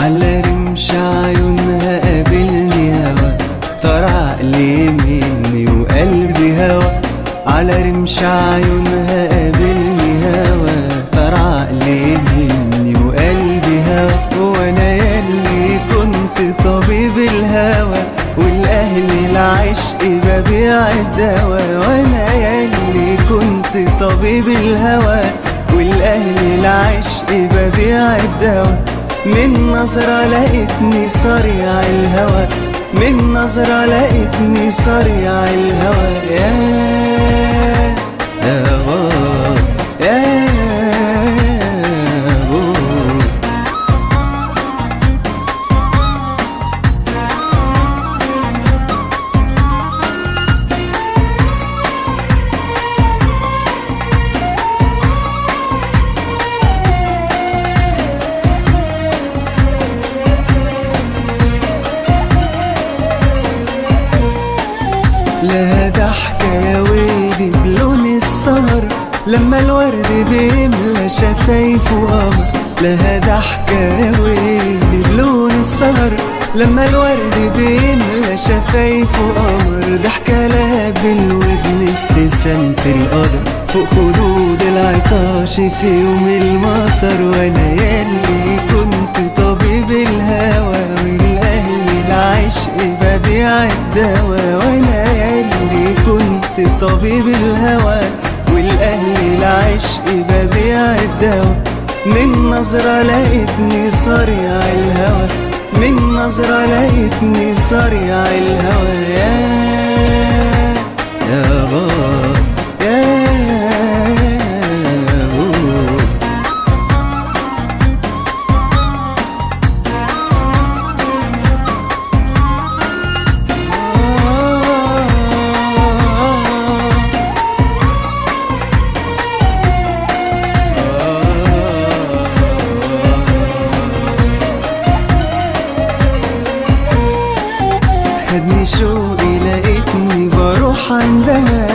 على رمش عيونها قابلني هوا، طار عقلي مني وقلبي هوا. على رمش عيونها قابلني هوا، طار عقلي مني وقلبي هوا. وانا ياللي كنت طبيب الهوى، والاهل العشق ببيع الدوا. وانا ياللي كنت طبيب الهوى، والاهل العشق ببيع الدوا. من نظرة لقيتني صريع الهوى، من نظرة لقيتني صريع الهوى. يا يا بابا يا بابا. لا ضحكة يا ويلي بلون السهر، لما الورد بيملى شفايفه قمر. لها ضحكة يا ويلي بلون السهر، لما الورد بيملى شفايفه قمر. ضحكة لها بالودن ابتسامة القدر، فوق خدود العطاش في يوم المطر. وانا ياللي كنت طبيب الهوى، والاهل العشق ببيع الدوا. وانا ياللي كنت طبيب الهوى، والاهل العشق ببيع الدوا. من نظرة لقيتني صريع الهوى، من نظرة لقيتني صريع الهوى. يا يا بابا يا بابا. خدني شوقي لقيتني بروح عندها،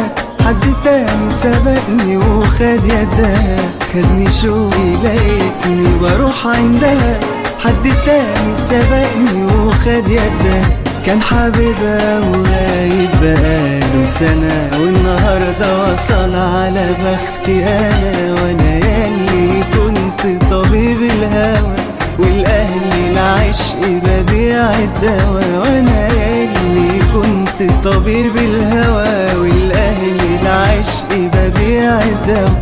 حد تاني سبقني وخد يدها. خدني شوقي لقيتني بروح عندها، حد تاني سبقني وخد يدها. كان حبيبها وغايب بقاله سنة، والنهاردة وصل على بختي أنا. وأنا ياللي كنت طبيب الهوى، والأهل العشق ببيع الدوا. وأنا ياللي كنت طبيب الهوى، والأهل العشق ببيع الدوا.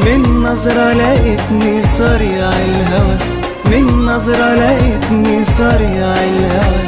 من نظرة لقيتني صريع الهوى، من نظرة لقيتني صريع الهوى.